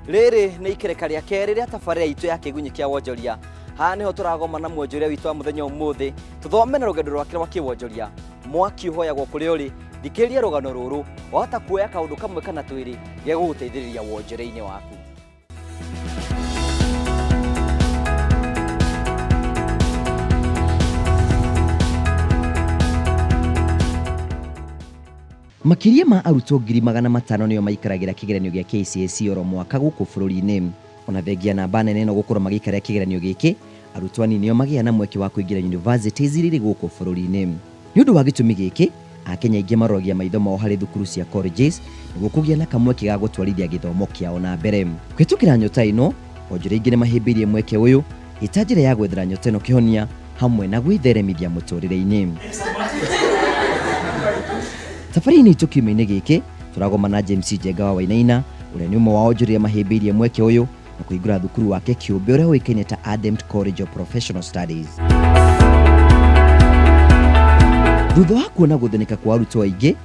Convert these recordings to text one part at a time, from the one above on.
Rĩrĩ nĩ ikereka rĩa kerĩ rĩa tabarĩra itũ ya kĩgunyĩ kĩa wonjoria. Haha nĩho tũragoma na mwonjoria witũ wa mũthenya ũmũthĩ, tũthome na rũgendo rwake rwa kĩwonjoria. Mwaki ũhoyagwo kũrĩa ũrĩ, thikĩrĩria rũgano rũrũ, wahota kuoya kaũndũ kamwe kana twĩrĩ gegũgũteithĩrĩria wonjoria-inĩ waku. Makĩria ma arutwo 500,000 nĩo maikaragĩra kĩgeranio gĩa KCSE oro mwaka gũkũ bũrũri-inĩ. Ona thengia namba nene ĩno gũkorwo magĩikarĩra kĩgeranio gĩkĩ, arutwo anini nĩo magĩaga na mweke wa kũingĩra universities iria irĩ gũkũ bũrũri-inĩ. Nĩ ũndũ wa gĩtũmi gĩkĩ, Akenya aingĩ maroragia maitho mao harĩ thukuru cia colleges nĩguo kũgĩa na kamweke ga gũtwarithia gĩthomo kĩao na mbere. Kũhĩtũkĩra nyota ĩno, onjoria aingĩ nĩmahĩmbĩirie mweke ũyũ ĩta njĩra ya gwethera nyota ĩno kĩhonia hamwe na gwĩtheremithia mũtũrĩre-inĩ. Thabarĩ-inĩ itũ kiumia-inĩ gĩkĩ, tũragoma na James Njenga wa Wainaina, ũrĩa nĩ ũmwe wa onjoria mahĩmbĩirie mweke ũyũ na kũhingũra thukuru wake kĩũmbe ũrĩa ũĩkaine ta Ademt College of Professional Studies. Thutha wa kuona gũthĩnĩka kwa arutwo aingĩ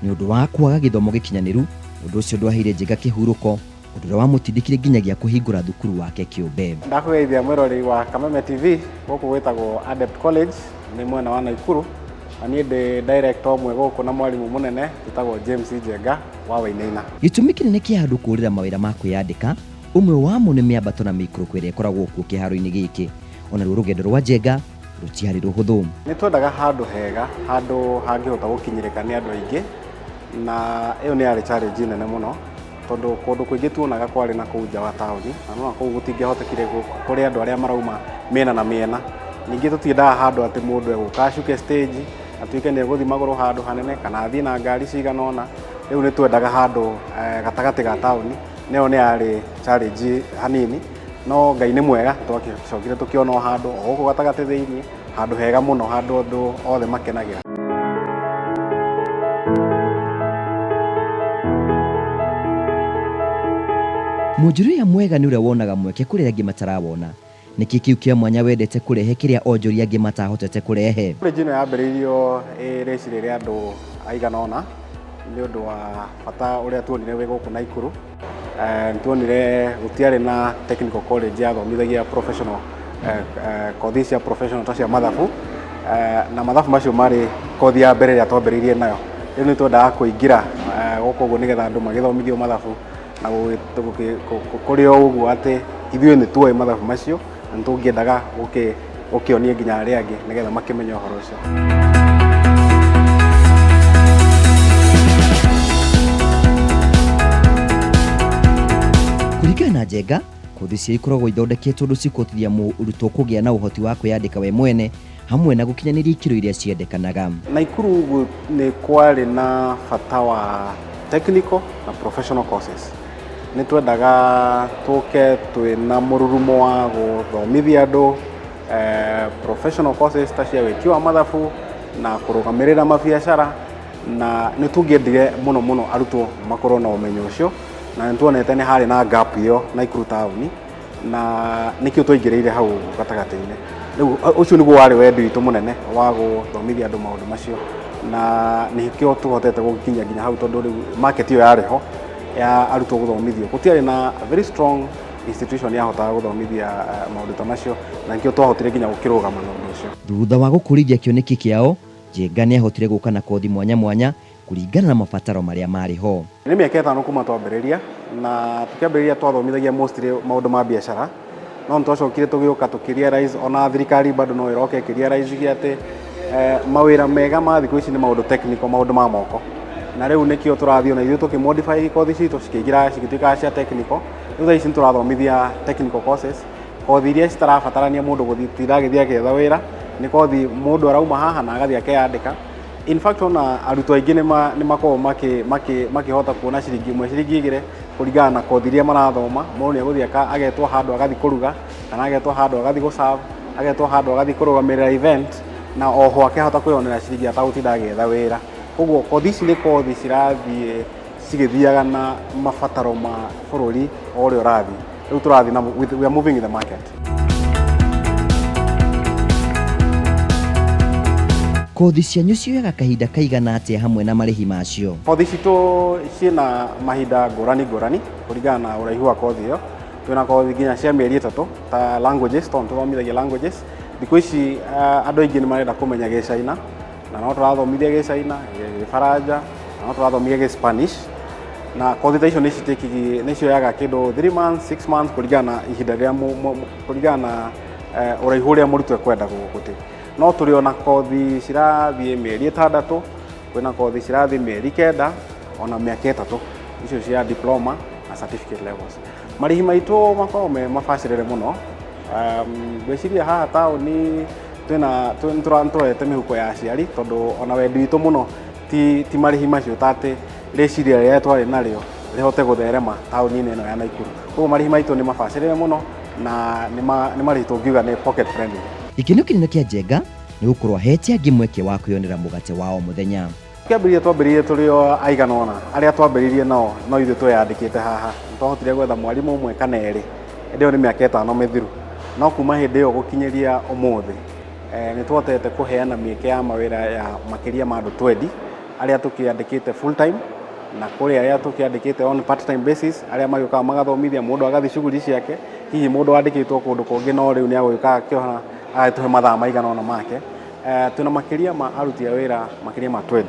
nĩ ũndũ wa kwaga gĩthomo gĩkinyanĩru, ũndũ ũcio ndwaheire Njenga kĩhurũko, ũndũ ũrĩa wamũtindĩkire nginyagia kũhingũra thukuru wake kĩũmbe. Ndakũgeithia mwĩroreri wa Kameme TV, gũkũ gwĩtagwo Adept College, nĩ mwena wa Naikuru, na niĩ ndĩ director ũmwe gũkũ na mwarimũ mũnene njĩtagwo James Njenga wa Wainaina. Gĩtũmi kĩnene kĩa andũ kũũrĩra mawĩra ma kwĩyandĩka, ũmwe wamo nĩ mĩambato na mĩikũrũko ĩrĩa ĩkoragwo kuo kĩharo-inĩ gĩkĩ. O naruo rũgendo rwa Njenga rũtiarĩ rũhũthũ. Nĩ twendaga handũ hega, handũ hangĩhota gũkinyĩrĩka nĩ andũ aingĩ, na ĩyo nĩ yarĩ challenge nene mũno, tondũ kũndũ kũingĩ tuonaga kwarĩ na kũu nja wa taũni, na nĩwona kũu gũtingĩahotekire kũrĩ andũ arĩa marauma mĩena na mĩena. Ningĩ tũtiendaga handũ atĩ mũndũ egũka acuke stage, atuĩke nĩ egũthiĩ magũrũ handũ hanene, kana athiĩ na ngari cigana ũna. Rĩu nĩ twendaga handũ gatagatĩ ga taũni, na ĩyo nĩ yarĩ challenge hanini, no Ngai nĩ mwega, twagĩcokire tũkĩona o handũ o gũkũ gatagatĩ thĩiniĩ, handũ hega mũno, handũ andũ othe makenagĩra. Mwonjoria mwega nĩ ũrĩa wonaga mweke kũrĩ arĩa angĩ matarawona. Nĩkĩ kĩu kĩa mwanya wendete kũrehe kĩrĩa onjoria angĩ matahotete kũrehe? College ĩno yambĩrĩirio ĩ rĩciria rĩa andũ aigana ũna nĩ ũndũ wa bata ũrĩa tuonire wĩ gũkũ Naikuru. Nĩ tuonire gũtiarĩ na technical college yathomithagia professional kothi cia professional ta cia mathabu, na mathabu macio marĩ kothi ya mbere ĩrĩa twambĩrĩirie nayo. Rĩu nĩ twendaga kũingĩra gũkũ ũguo nĩgetha andũ magĩthomithio mathabu na kũrĩ o ũguo atĩ ithuĩ nĩ tuoĩ mathabu macio na nĩ tũngĩendaga gũkĩonia nginya arĩa angĩ nĩgetha makĩmenye ũhoro ũcio. Kũringana na Njenga, kothi cia ikoragwo ithondeketwo ũndũ cikũhotithia mũrutwo kũgĩa na ũhoti wa kwĩyandĩka we mwene hamwe na gũkinyanĩria ikĩro iria ciendekanaga. Naikuru nĩ kwarĩ na bata wa technical na professional courses. Nĩ twendaga tũke twĩna mũrurumo wa gũthomithia andũ professional courses ta cia wĩki wa mathabu na kũrũgamĩrĩra mabiacara, na nĩ tũngĩendire mũno mũno arutwo makorwo na ũmenyo ũcio, na nĩ tuonete nĩ harĩ na gap ĩyo Naikuru taũni, na nĩkĩo twaingĩrĩire hau gatagatĩ-inĩ. Rĩu ũcio nĩguo warĩ wendi witũ mũnene wa gũthomithia andũ maũndũ macio, na nĩkĩo tũhotete gũkinya nginya hau, tondũ rĩu market ĩyo yarĩ ho ya arutwo gũthomithio. Gũtiarĩ na very strong institution yahotaga gũthomithia maũndũ ta macio, na nĩkĩo twahotire nginya gũkĩrũgama na ũndũ ũcio. Thutha wa gũkũrithia kĩoneki kĩao, Njenga nĩahotire gũka na kothi mwanya mwanya kũringana na mabataro marĩa marĩ ho. Nĩ mĩaka ĩtano kuma twambĩrĩria, na tũkĩambĩrĩria twathomithagia mostly maũndũ ma biacara, no nĩ twacokire tũgĩũka tũkĩ realize ona thirikari bado no ĩroka ĩkĩ realize atĩ mawĩra mega ma thikũ ici nĩ maũndũ technical, maũndũ ma moko, na rĩu nĩkĩo tũrathiĩ ona ithuĩ tũkĩ modify kothi citũ cikĩingĩra cigĩtuĩka cia technical. Rĩu thaa ici nĩ tũrathomithia technical courses, kothi iria citarabatarania mũndũ gũtinda agĩthiĩ agĩetha wĩra, nĩ kothi mũndũ arauma haha na agathiĩ akeyandĩka. In fact ona arutwo aingĩ nĩ makoragwo makĩhota kuona ciringi ĩmwe ciringi igĩrĩ kũringana na kothi iria marathoma. Mũndũ nĩ egũthiĩ agetwo handũ agathiĩ kũruga, kana agetwo handũ agathiĩ gũ serve, agetwo handũ agathiĩ kũrũgamĩrĩra event, na oho akĩhota kwĩyonera ciringi atagũtinda agĩetha wĩra. Koguo kothi ici nĩ kothi cirathiĩ cigĩthiaga na mabataro ma bũrũri o ũrĩa ũrathiĩ. Rĩu tũrathiĩ na we are moving in the market. Kothi cianyu cioyaga kahinda kaigana atĩa hamwe na marĩhi macio? Kothi citũ ciĩna mahinda ngũrani ngũrani kũringana na ũraihu wa kothi ĩyo. Twĩna kothi nginya cia mĩeri 3 ta languages, tondũ tũthomithagia languages. Thikũ ici andũ aingĩ nĩ marenda kũmenya Gĩcaina, na no tũrathomithia Gĩcaina, Gĩbaranja, na no tũrathomithia Gĩ-Spanish. Na kothi ta icio nĩ cioyaga kĩndũ 3 months, 6 months kũringana na ihinda rĩrĩa kũringana na ũraihu ũrĩa mũrutwo ekwenda gũthiĩ. No tũrĩ ona kothi cirathiĩ mĩeri 6, kwĩna kothi cirathiĩ mĩeri 9, ona mĩaka 3, icio cia diploma na certificate levels. Marĩhi maitũ makoragwo me mabacĩrĩre mũno. Ngwĩciria haha taũni nĩtũrorete mĩhuko ya aciari, tondũ ona wendi witũ mũno ti marĩhi macio, ta atĩ rĩciria rĩrĩa twarĩ narĩo rĩhote gũtherema taũni-inĩ ĩno ya Naikuru. Koguo marĩhi maitũ nĩ mabacĩrĩre mũno na nĩ marĩhi tũngiuga nĩ pocket friendly. Gĩkeno kĩnene kĩa Njenga nĩ gũkorwo ahete angĩ mweke wa kwĩyonera mũgate wa o mũthenya. Kĩambĩrĩria twambĩrĩirie tũrĩ o aigana ũna, arĩa twambĩrĩirie nao no ithuĩ tweyandĩkĩte haha. Nĩtwahotire gwetha mwarimũ ũmwe kana erĩ, ĩndĩ ĩyo nĩ mĩaka 5 mĩthiru. No kuma hĩndĩ ĩyo gũkinyĩria ũmũthĩ, nĩtũhotete kũheana mĩeke ya mawĩra ya makĩria ma andũ 20 arĩa tũkĩandĩkĩte full time, na kũrĩ arĩa tũkĩandĩkĩte on part time basis, arĩa magĩũkaga magathomithia mũndũ agathiĩ shughuli ciake, hihi mũndũ wandĩkĩtwo kũndũ kũngĩ no rĩu nĩ agũgĩũka akĩoha agagĩtũhe mathaa maigana ũna make. Twĩna makĩria ma aruti a wĩra makĩria ma 20,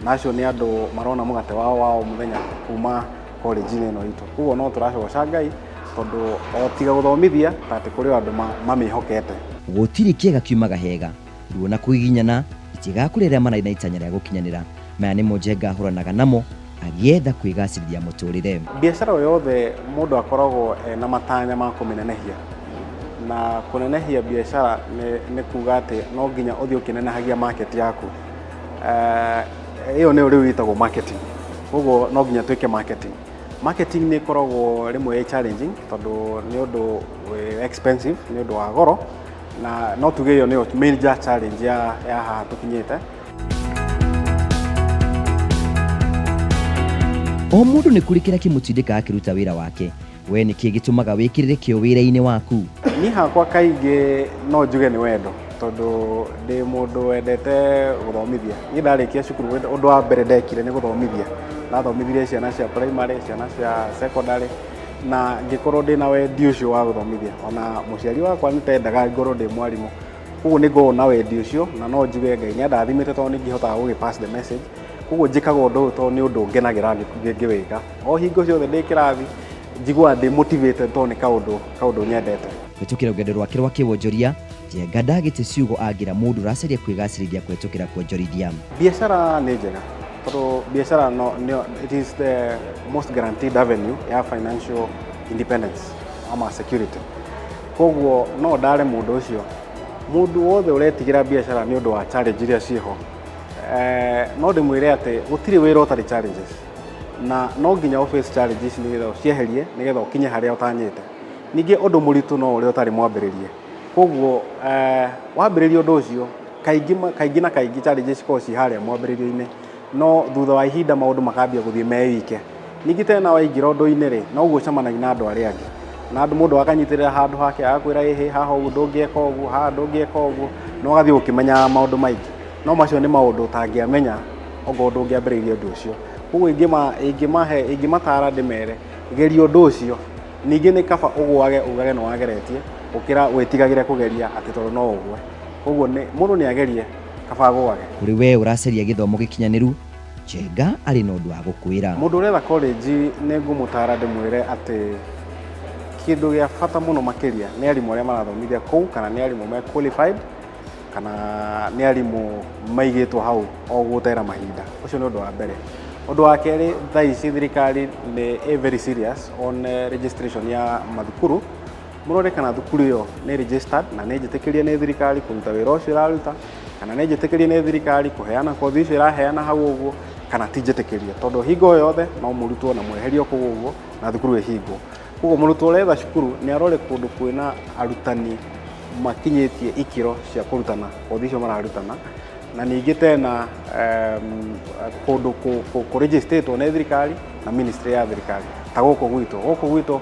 na acio nĩ andũ marona mũgate wao wa o mũthenya kuma college-inĩ ĩno itũ. Koguo no tũracoca Ngai tondũ o tiga gũthomithia ta atĩ kũrĩ o andũ mamĩhokete. Gũtirĩ kĩega kiumaga hega, ruo na kũgiginyana itigakũrĩ arĩa marĩ na itanya rĩa gũkinyanĩra. Maya nĩmo Njenga ahũranaga namo agĩetha kwĩgacĩrithia mũtũrĩre. Biacara o yothe mũndũ akoragwo ena matanya ma kũmĩnenehia, na kũnenehia biacara nĩ kuga atĩ no nginya ũthiĩ ũkĩnenehagia market yaku. Ĩyo nĩyo rĩu ĩtagwo marketing. Koguo no nginya twĩke marketing. Marketing nĩ ĩkoragwo rĩmwe ĩ challenging tondũ nĩ ũndũ wĩ expensive, nĩ ũndũ wa goro, na no tuge ĩyo nĩyo major challenge ya haha tũkinyĩte. O mũndũ nĩ kũrĩ kĩrĩa kĩmũtindĩkaga akĩruta wĩra wake. We nĩ kĩĩ gĩtũmaga wĩkĩrĩre kĩo wĩra-inĩ waku? Niĩ hakwa kaingĩ no njuge nĩ wendo, tondũ ndĩ mũndũ wendete gũthomithia. Niĩ ndarĩkia cukuru ũndũ wa mbere ndekire nĩ gũthomithia. Ndathomithirie ciana cia primary, ciana cia secondary, na ngĩkorwo ndĩna wendi ũcio wa gũthomithia. Ona mũciari wakwa nĩ tendaga ngorwo ndĩ mwarimũ. Koguo nĩ ngoragwo na wendi ũcio, na no njuge Ngai nĩ andathimĩte tondũ nĩ ngĩhotaga gũgĩ pass the message. Koguo njĩkaga ũndũ ũyũ tondũ nĩ ũndũ ngenagĩra ngĩwĩka. O hingo ciothe ndĩ kĩrathi, njiguaga ndĩ motivated tondũ nĩ kaũndũ nyendete. Kũhĩtũkĩra rũgendo rwake rwa kĩwonjoria, Njenga ndagĩte ciugo angĩra mũndũ ũracaria kwĩgacĩrithia kũhĩtũkĩra kuonjorithia. Biacara nĩ njega tondũ biacara no, no, it is the most guaranteed avenue ya financial independence ama security. Koguo no ndare mũndũ ũcio, mũndũ wothe ũretigĩra biacara nĩ ũndũ wa challenge iria ciĩho, no ndĩmwĩre atĩ gũtirĩ wĩra ũtarĩ challenges, na no nginya ũ face challenges nĩgetha ũcieherie nĩgetha ũkinye harĩa ũtanyĩte. Ningĩ ũndũ mũritũ no ũrĩa ũtarĩ mwambĩrĩrie. Koguo wambĩrĩria ũndũ ũcio kaingĩ na kaingĩ challenges cikoragwo ciĩ harĩa mwambĩrĩrio-inĩ, no thutha wa ihinda maũndũ makambia gũthiĩ me wike. Ningĩ tena waingĩra ũndũ-inĩ rĩ, noguo ũcemanagia na andũ arĩa angĩ, na andũ mũndũ akanyitĩrĩra handũ hake agakwĩra ĩhĩ haha ũguo ndũngĩeka ũguo, haha ndũngĩeka ũguo, na ũgathiĩ ũkĩmenyaga maũndũ maingĩ. No macio nĩ maũndũ ũtangĩamenya okorwo ndũngĩambĩrĩirie ũndũ ũcio. Koguo ingĩmatara ndĩmere geria ũndũ ũcio, ningĩ nĩ kaba ũgũage ugage nĩ wageretie gũkĩra wĩtigagĩre kũgeria atĩ tondũ no ũgwe. Koguo mũndũ nĩ agerie kaba agũage. Kũrĩ we ũracaria gĩthomo gĩkinyanĩru, Njenga arĩ na ũndũ wa gũkwĩra. Mũndũ ũretha college nĩ ngũmũtara ndĩmwĩre atĩ kĩndũ gĩa bata mũno makĩria nĩ arimũ arĩa marathomithia kũu, kana nĩ arimũ me qualified, kana nĩ arimũ maigĩtwo hau o gũtera mahinda. Ũcio nĩ ũndũ wa mbere. Ũndũ wa kerĩ, thaa ici thirikari nĩ ĩ very serious on registration ya mathukuru. Mũrore kana thukuru ĩyo nĩ registered na nĩ njĩtĩkĩrie nĩ thirikari kũruta wĩra ũcio ĩraruta, kana nĩ njĩtĩkĩrie nĩ thirikari kũheana kothi icio ĩraheana hau ũguo, kana ti njĩtĩkĩrie, tondũ hingo o yothe no mũrutwo na mweherio kũu ũguo na thukuru ĩhingwo. Koguo mũrutwo ũretha cukuru nĩ arore kũndũ kwĩna arutani makinyĩtie ikĩro cia kũrutana kothi icio mararutana, na ningĩ tena kũndũ kũregistĩtwo nĩ thirikari na ministry ya thirikari ta gũkũ gwitũ. Gũkũ gwitũ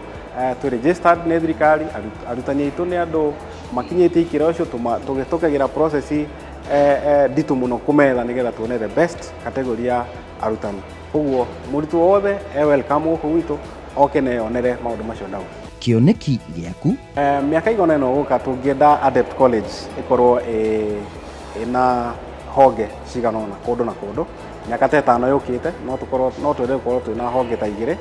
twĩ registered nĩ thirikari, arutani aitũ nĩ andũ makinyĩtie ikĩro icio, tũkagĩra process nditũ mũno kũmetha nĩgetha tuone the best category ya arutani. Koguo mũrutwo wothe e welcome gũkũ gwitũ oke na eyonere maũndũ macio ndauga. Kĩoneki gĩaku. Mĩaka igana ĩno gũka tũngĩenda Adept College ĩkorwo ĩna honge cigana ũna kũndũ na kũndũ. Mĩaka ta ĩtano yũkĩte no tũkorwo no twende gũkorwo twĩna honge ta igĩrĩ.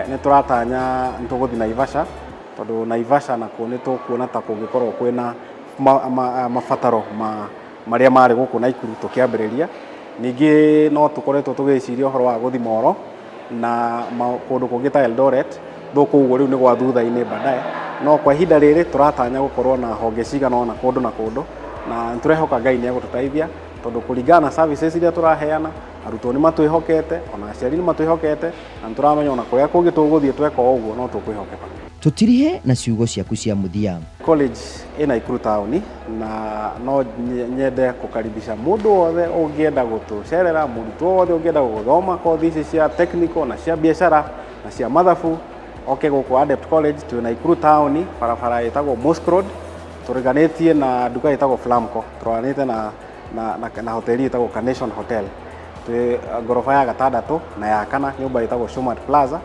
Nĩ tũratanya nĩ tũgũthiĩ Naivasha tondũ Naivasha nakuo nĩ tũkuona ta kũngĩkorwo kwĩna mabataro ma marĩa marĩ gũkũ Naikuru tũkĩambĩrĩria. Ningĩ no tũkoretwo tũgĩciria ũhoro wa gũthiĩ Moro na kũndũ kũngĩ ta Eldoret, though kũu ũguo rĩu nĩ gwa thutha-inĩ baadaye, no kwa ihinda rĩrĩ tũratanya gũkorwo na honge cigana ũna kũndũ na kũndũ, na nĩ tũrehoka Ngai nĩ egũtũteithia tondũ kũringana na services iria tũraheana, arutwo nĩ matwĩhokete, ona aciari nĩ matwĩhokete, na nĩ tũramenya ona kũrĩa kũngĩ tũgũthiĩ tweka o ũguo no tũkwĩhokeka. Tũtirihe na ciugo ciaku cia mũthia. College ĩ Naikuru taũni na no nyende kũkaribisha mũndũ wothe ũngĩenda gũtũcerera, mũrutwo wothe ũngĩenda gũthoma kothi ici cia technical na cia biacara na cia mathabu oke gũkũ Adept College. Twĩ Naikuru taũni, barabara ĩtagwo Mosque Road, tũriganĩtie na nduka ĩtagwo Flamco, tũroranĩte na hoteli ĩtagwo Carnation Hotel. Twĩ ngoroba ya gatandatũ na ya kana, nyũmba ĩtagwo Shumat Plaza.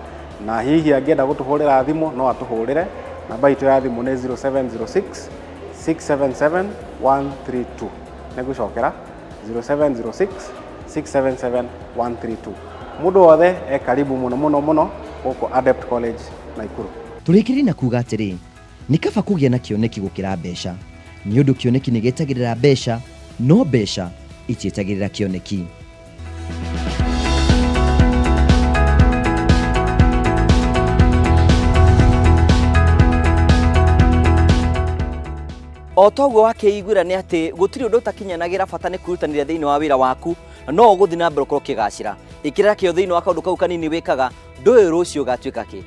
Na hihi angĩenda gũtũhũrĩra thimũ no atũhũrĩre, namba itũ ya thimũ nĩ 0706 677 132. Nĩngũcokera, 0706 677 132. Mũndũ wothe e karibu mũno mũno mũno gũkũ Adept College Naikuru. Tũrĩkĩrĩrie na kuga atĩrĩ, nĩ kaba kũgĩa na kĩoneki gũkĩra mbeca, nĩ ũndũ kĩoneki nĩ gĩetagĩrĩra mbeca, no mbeca itietagĩrĩra kĩoneki. O toguo wakĩiguĩra nĩ atĩ gũtirĩ ũndũ ũtakinyanagĩra, bata nĩ kwĩrutanĩria thĩinĩ wa wĩra waku na no ũgũthiĩ na mbere ũkorwo ũkĩgacĩra. Ĩkĩrĩra kĩo thĩinĩ wa kaũndũ kau kanini wĩkaga, ndũĩ rũciũ ũgatuĩka kĩ.